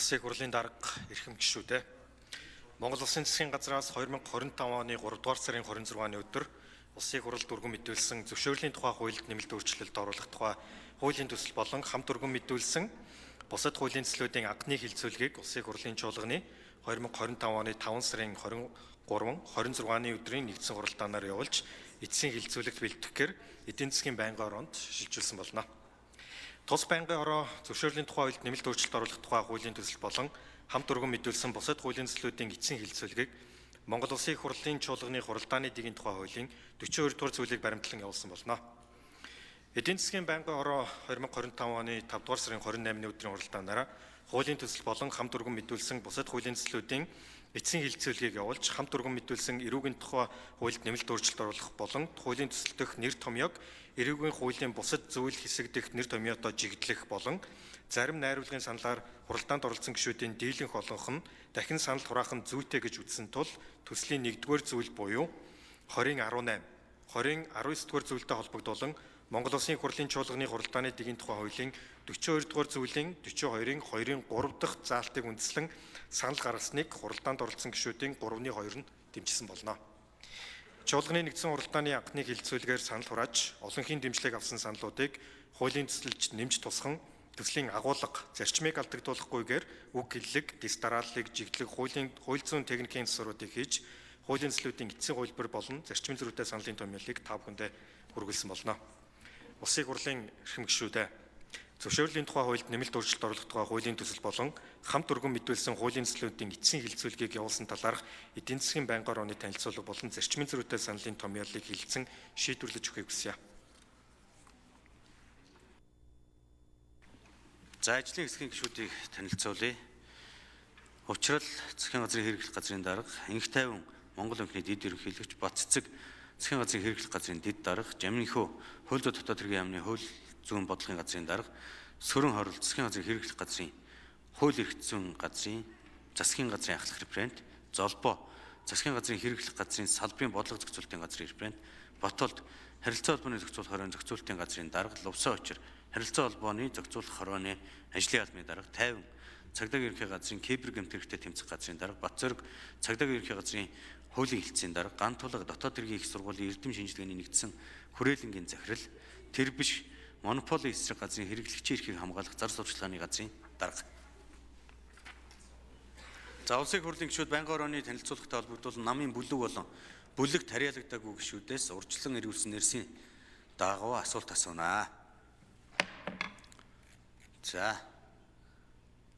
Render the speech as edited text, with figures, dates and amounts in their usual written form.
Улсын их хурлын дарга, эрхэм гишүүдээ. Монгол Улсын засгийн газраас 2025 оны 3 дугаар сарын 26-ны өдөр Улсын их хурлд өргөн мэдүүлсэн зөвшөөрлийн тухай хуульд нэмэлт өөрчлөлт оруулах тухай хуулийн төсөл болон хамт өргөн мэдүүлсэн бусад хуулийн төслүүдийн анхны хэлэлцүүлгийг Улсын их хурлын чуулганы 2025 оны 5 сарын 23, 26-ны өдрийн нэгдсэн хуралдаанаар явуулж эцсийн хэлэлцүүлэгт бэлтгэхээр эдийн засгийн байнгын ороонд шилжүүлсэн болно. Тус байнгын ороо зөвшөөрлийн тухай хуульд нэмэлт өөрчлөлт оруулах тухай хуулийн төсөл болон хамт өргөн мэдүүлсэн бусад хуулийн төслүүдийн эцсийн хэлэлцүүлгийг Монгол Улсын их хурлын чуулганы хуралдааны дэгийн тухай хуулийн 42 дугаар зүйлийг баримтлан явуулсан болно. Эдийн засгийн байнгын ороо 2025 оны 5 дугаар сарын 28-ны өдрийн хуралдаанаараа хуулийн төсөл болон хамт өргөн мэдүүлсэн бусад хуулийн төслүүдийн эцсийн хэлэлцүүлгийг явуулж хамт өргөн мэдүүлсэн эрүүгийн тухай хуульд нэмэлт өөрчлөлт оруулах болон хуулийн төсөл дэх нэр томьёог эрүүгийн хуулийн бусад зүйл хэсэг дэх нэр томьёотой жигдлэх болон зарим найруулгын саналаар хуралдаанд оролцсон гишүүдийн дийлэнх олонх нь дахин санал хураах нь зүйтэй гэж үзсэн тул төслийн 1-р зүйл буюу 20-ын 18, 20-ын 19-р зүйлтэй холбогдуулан Монгол Улсын их хурлын чуулганы хуралдааны дэгийн тухай хуулийн 42 дугаар зүйлийн 42-ын 2-ын 3 дахь заалтыг үндэслэн санал гаргасныг хуралдаанд оролцсон гишүүдийн 3-ны 2 нь дэмжсэн болно. Чуулганы нэгдсэн хуралдааны анхны хэлэлцүүлгээр санал хурааж, олонхийн дэмжлэг авсан саналуудыг хуулийн төсөлд нэмж тусган төслийн агуулга, зарчмыг алдагдуулахгүйгээр үг хэллэг, дэс дарааллыг жигдлэх хуулийн хууль зүйн техникийн засваруудыг хийж, хуулийн төслүүдийн эцсийн хувилбар болон зарчмын зөрүүтэй саналын томьёолыг та бүхэндээ хүргэлсэн болно. Улсын хурлын эрхэм гишүүдээ, зөвшөөрлийн тухай хуульд нэмэлт өөрчлөлт оруулах тухай хуулийн төсөл болон хамт өргөн мэдүүлсэн хуулийн төслүүдийн эцсийн хэлэлцүүлгийг явуулсан талаарх эдийн засгийн байнгын орооны танилцуулга болон зарчмын зөрүүтэй саналын томьёолыг хэлэлцэн шийдвэрлэж өгөхийг хүсье. За, ажлын хэсгийн гишүүдийг танилцуулъя. Учрал засгийн газрын хэрэглэх газрын дарга, Инх тайван Монгол банкны дэд ерөнхийлөгч, Бат цэцэг засгийн газрын хэрэглэх газрын дэд дарга, Жаминхөө хууль зүйн дотоод хэргийн яамны хууль зүйн бодлогын газрын дарга, Сөрөн хорол засгийн газрын хэрэглэх газрын хууль эрх зүйн газрын засгийн газрын ахлах референт, Золбоо засгийн газрын хэрэглэх газрын салбарын бодлого зохицуулалтын газрын референт, Батолд харилцаа холбооны зохицуулах хорионы зохицуулалтын газрын дарга, Лувсан очир харилцаа холбооны зохицуулах хорионы ажлын албаны дарга, Тайван цагдаагийн ерөнхий газрын кибер гэмт хэрэгтэй тэмцэх газрын дарга, Батцөрг цагдаагийн ерөнхий газрын хуулийн хэлтсийн дарга, Ган тулга дотоод хэргийн их сургуулийн эрдэм шинжилгээний нэгдсэн хүрээлэнгийн захирал, тэр биш монополийн эсрэг газрын хэрэглэгчийн эрхийг хамгаалах зар сурталчилгааны газрын дарга. За, улсын их хурлын гишүүд байнгын орооны танилцуулгатай холбогдуулан намын бүлэг болон бүлэг тариалагдаагүй гишүүдээс урьдчилан эргүүлсэн нэрсийн дагуу асуулт асуунаа. За,